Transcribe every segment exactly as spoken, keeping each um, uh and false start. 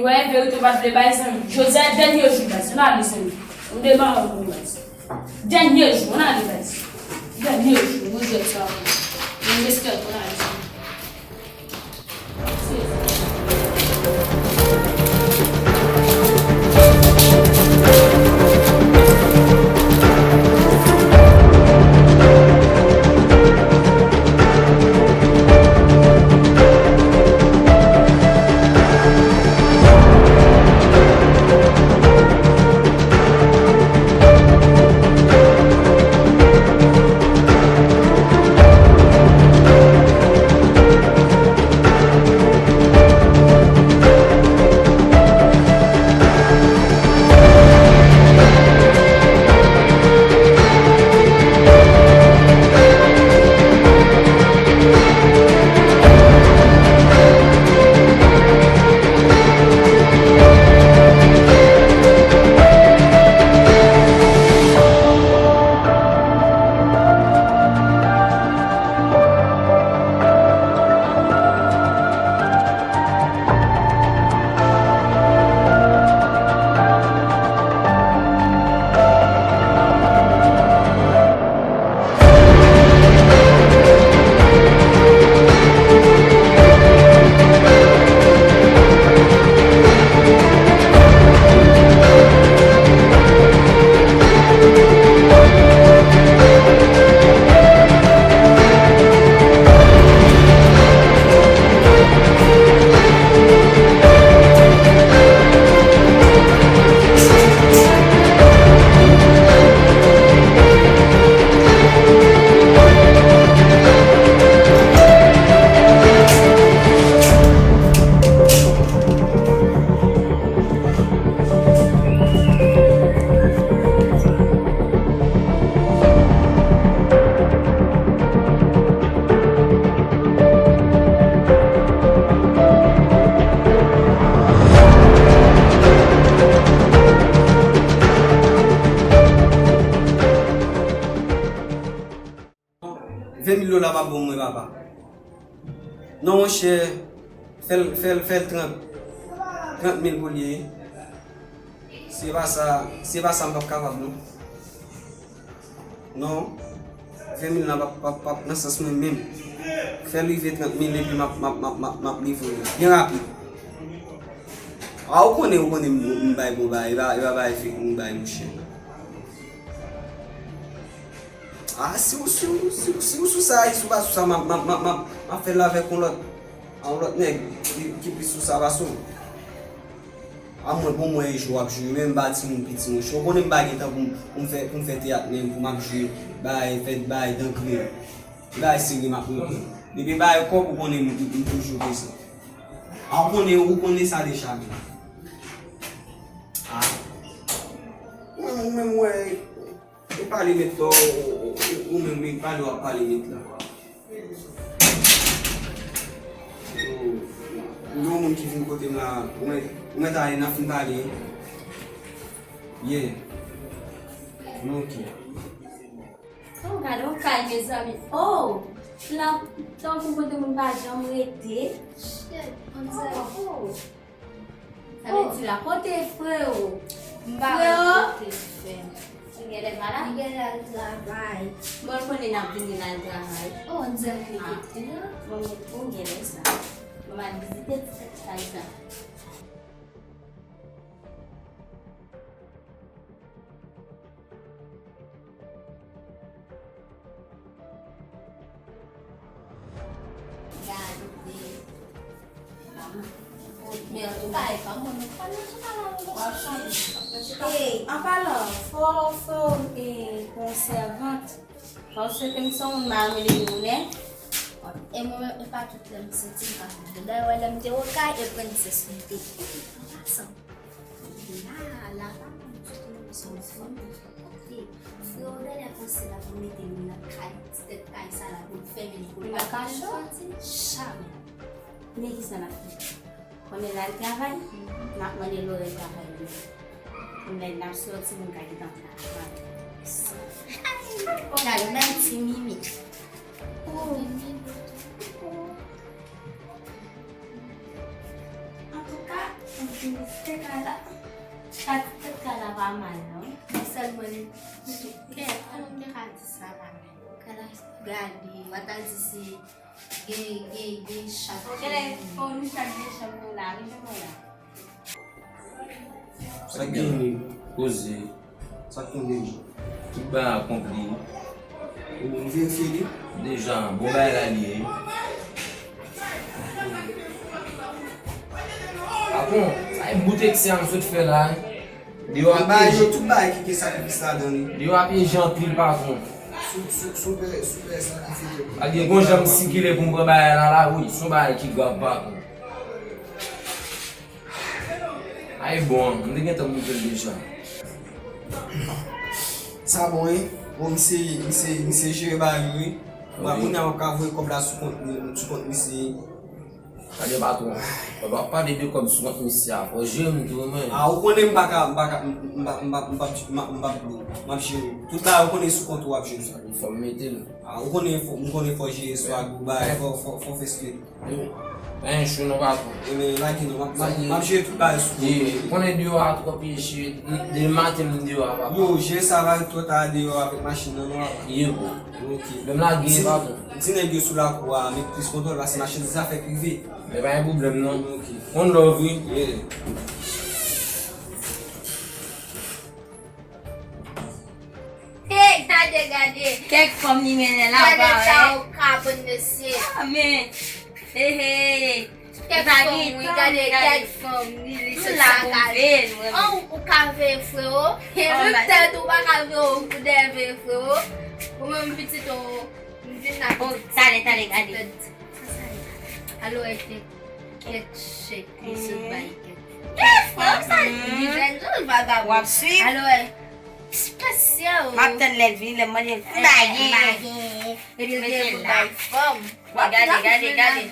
Wè, verite w pa t vle bay, zanmi. Jodi a dènye jou, baz. Ann ale, zanmi. M devan w, baz. Dènye jou, ann ale, baz. Dènye jou, nou jwèt sa. Mwen respè w, ann ale, zanmi. Ven mil dola pa bon mwen, papa. Non, monchè, fè l, fè l, fè l trant, trant mil pou l ye. Se pa sa, se pa sa, m p ap kapab, non. Non, ven mil la p ap, p ap, p ap nan sans mwen menm. Fè l rive trant mil epi m ap, m ap, m ap, m ap, m ap livre w byen rapid. A, ou konnen, ou konnen m, m bay bon bagay, e pa, e pa bagay fake m bay, monchè. A, si w, si w, si w, si w sou sa, si w pa sou sa, m ap, m ap, m ap, m ap, m ap fè l avèk yon lòt, yon lòt nèg ki, ki plis sou sa pase w. A mwen, pou mwen, e jwe w ap jwe, menm m pa timoun piti, monchè. Ou konnen m pa gen tan pou m, pou m fè, pou m fè teyat menm, pou m ap jwe, bay, fè, bay, dankre. Bay, serye, m ap reponn. Depi bay kòb, ou konnen m, m, m toujou prezan. A, ou konnen, ou konnen sa deja, men. A. Ou menm, ou menm, wè. E pale met la, ou, ou, ou, ou menm, e pale w ap pale met la. Ou, ou gen yon moun ki vin kote m la, ou mèt, ou mèt ale, n ap fin pale. Yeah. Ok. Oh, gade yon kay, mezanmi. Oh, la, tankou kote moun pa janm rete. Shit, on dirait. Oh, oh. Sa vle di la, kote freo? M pa wè kote frè m. Ou genlè pa la? Li genlè al travay. Bon, l konnen n ap vini l al travay. Oh, on dirait ke li te la. Bon, ou genlè sa. Bon, m al vizite ti tèt kay sa. Gade. Men antouka, e pa mwen, nou pa nan sou pa la, nou pa nan sou pa la. Hey, an palan, fò, fò, e, pou yon sèvant. Fò w swete m se yon moun, m a rele Leonè. E mwen menm, e pa tout lè m santi m ka fè. Dayè, wè lè m te okay, e prensès m te. An pasan. La, la pa konn ditou se yon fanm. Freo genlè panse l ap mete m nan kay, ti tèt kay sa la pou l fèmen l pou l pa ka sòti. Jamè. Men kisa n ap fè? Konnen l al travay, n ap mande l orè travay li. Pou lè n ap sòti, moun ka gentan travay. Gade yon bèl ti mimi. Oh. Antouka, Te ka la, ka, te ka la pa mal, non? Sèlman li, kè, kòman m te ka di sa la menm? Kè la, gade, w a ta di se gen, gen, gen chat. Genlè, fò nou chat gen chat mwen la, wi, jan mwen la. Sa k gen koze. Sa k gen deja. Tout bagay akonpli. Ou verifye li? Deja, bon bagay la li ye. Patwon, sa e bout eksè a m sot fè la. Deyò ap pyeje. Tout bagay ki gen sakrifis ladan li. Deyò ap pyeje anpil, patwon. Sou, sou, sou pè, sou pè sakrifye. Gade, gon jan m sikile pou m pran bagay la, la, wi. Se yon bagay ki grav, patwon. Ay bon, m te gentan moute l deja. Sa bon, wi. Bon, misye, misye, misye jere bagay yo, wi. Bon, kounye a w ap ka voye kòb la sou kont, sou kont misye. Gade patwon, w ap pale de kòb sou kont misye a, fò w jere m tou, men. A, ou konnen m pa ka, m pa ka, m, m, m, m, m, m, m, m, m ap jere w. Tout bagay ou konnen sou kont ou w ap jere sa. Fò m mete l. A, ou konnen fò, m konnen fò jere swa Dubai, fò, fò, fò fè straight. Yo, pa gen cho non, patwon. Ebyen, lage non, m ap, m ap, m ap jere tout bagay sou kont ou. Ou konnen deyò a twò pyeje, demen maten m deyò a, papa. Yo, jere sa va twò ta deyò avèk machin nan non, papa. Ye, bro. Ok. Menm lage, patwon. Di nèg yo sou lakou a met plis kontwòl, paske machandiz sa fèk rive. Men pa gen pwoblèm non. Ok. One love, wi. Yeah. Hey, gade, gade. Kèk fanm li mennen la, gade sa, ou ka, bon mesye. Ah, men. Hey, hey. Kèk fanm, wi, gade, kèk fanm li, li se sa ka veye. An, ou ka veye, frewo. E menm tèt ou pa ka veye, ou dèyè veye, frewo. Ou menm pitit ou, m vin la pitit. Talè, talè, gade. Alò, e kèk, kèk chèk, li sot bay kèk. Kèk fanm sa, li jèn jan, vagabon. W ap swiv. Alò, e, Espesyal. M ap tann lè l vini, lè m mande l, m pa gen. Epi l gen pou bay fanm. Gade, gade, gade.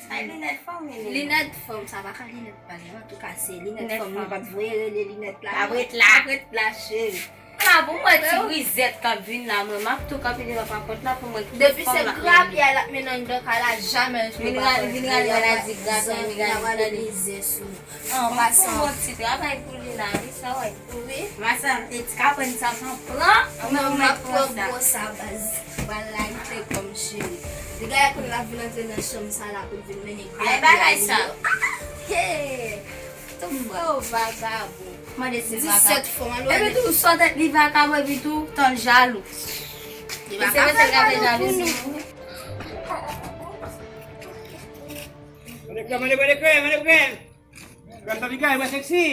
Sa e linèt fanm, men. Linèt fanm, sa pa ka linèt pa li. Antouka, se linèt fanm, nou pa t voye rele linèt la. L ap ret la. L ap ret la, cheri. Sa pou mwen, ti grizèt k ap vin la, mwen, m ap tou kanpe devan papòt la pou mwen kite fanm la. Depi se grapyay l ap mennen anndan kay la, jamè l pa pran. Vin rale, vin rale, di grapyay, vin rale, vin rale. Mizè sou nou. An pasan. Bon, bon ti travay pou li la, wi, sa wè. Wi. Masanm, e ti kapòn sa san pran. Non, m ap pran gwo sa, baz. Ba l la, li te kòm cheri. Degaye kounye l ap vin antre nan chanm sa la pou l vin mennen gwo bagay sa. Hey! Tout frè yo vagabon. Mande si l vagabon. Disèt fanm, alò. Epi tou, sò tèt li vagabon, epi tou, tann jalou. Li pa ka fè l jalou pou nou. Mande krèm, mande, mande krèm, mande krèm. Krèm Tropicana, mwen seksi.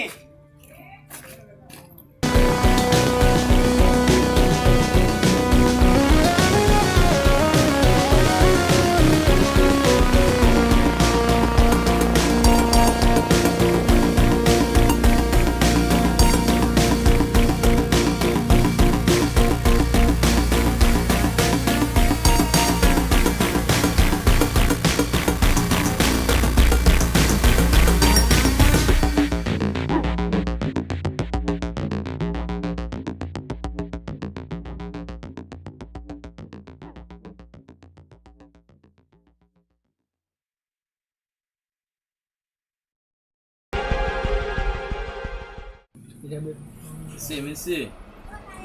Se mesye.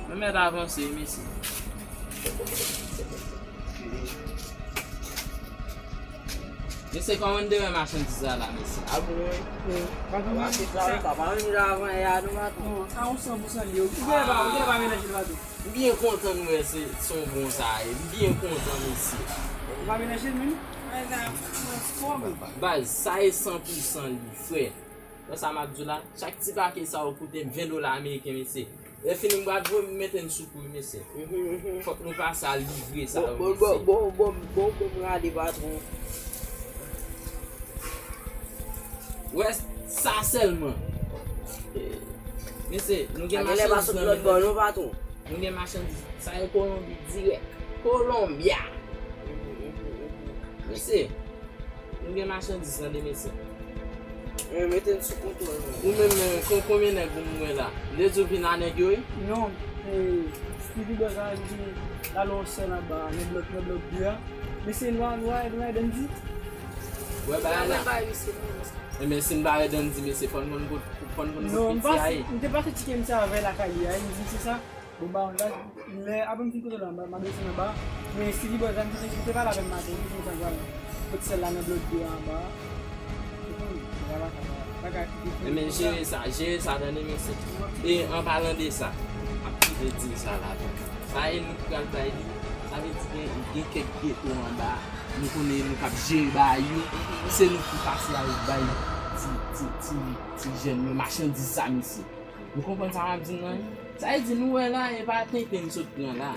Nou mèt avanse, mesye. Mesye, kòman n te wè machandiz la la, mesye? A bon, wi. Machandiz la, sa pa menm jan avan yè a, non, patwon. Non, sa yon san pou san li ye. Ou genlè pa, ou genlè pa melanje l, patwon. M byen kontan nou wè se, se yon bon sa ye. M byen kontan, mesye. Ou pa melanje l menm? Bagay sa, mwen fò, men. Baz, sa ye san pou san li, frè. Wè sa m ap di w la, chak ti pake sa yo koute m ven dola ameriken, mesye. Lè fini, m pral voye m mete n sou kou, mesye. Fòk nou pase al livre sa yo, mesye. Bon, bon, bon, bon, bon, bon, m rale, patwon. Wè sa sèlman. Mesye, nou gen machandiz nan men nou. Nou gen machandiz. Sa yo Kolonbi dirèk. Colombia. Mesye, nou gen machandiz, tande, mesye. Mete n sou kontwòl, non. Ou menm, men, kon-, konbyen nèg ou mwen la? M te di w vin a nèg yo, wi. Non, e, Stevie Boy ka di l al yon sèl anba, nan blòk, nan blòk de a. Mesye nwa, nwa, nwa, Dandy. Wè bagay la. Enben, si n pa wè Dandy, mesye, fò n konn kot, fò n konn kot piti a ye. Non, m te pase tike misye avè lakay li a, m di se sa. Bon, ba, la, lè, apre m fin kote la, m pa, m ap desann anba. Men Stevie Boy, sa m te, te pale avè m maten, li di m sa gwa la. Kot sèl la nan blòk dlo anba. Epi, wala, bagay. Enben, jere sa, jere sa, tande, mesye. E, an palan de sa, m ap kite di sa la tou. Sa e nou k pral bay li. Sa vle di gen, gen kèk geto anba. Nou konnen nou k ap jere bagay yo. Se nou ki pase al bay ti, ti, ti, ti jèn yo machandiz sa, mesye. Nou konprann sa m ap di n nan? Sa vle di nou wè la, e pa tenten n sot pran la.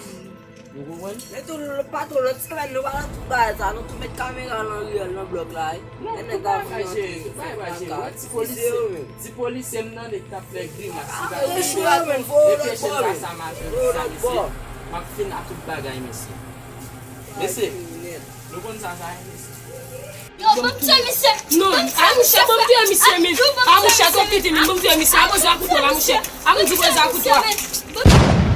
Nou konprann? Men tou, patwon, lòt semèn, nou pa nan tout bagay sa, nou tou met kamera nan riyèl, nan blòk la, wi. Non, tout bagay pa jere, tout bagay pa jere. Wè ti polisye, ti polisye m nan, li t ap fè grimas, li t ap fè grimas. Epi jèn sa, sa m al fè pou sa, mesye. M ap fin ak tout bagay, mesye. Mesye, nou konn sa, sa ye, mesye. Yo, ban m tiye misye. Non, a mouche, ban m tiye misye, men. A mouche, twòp tete, men, ban m tiye misye. A poze a kouto, a mouche. A m di poze a kouto.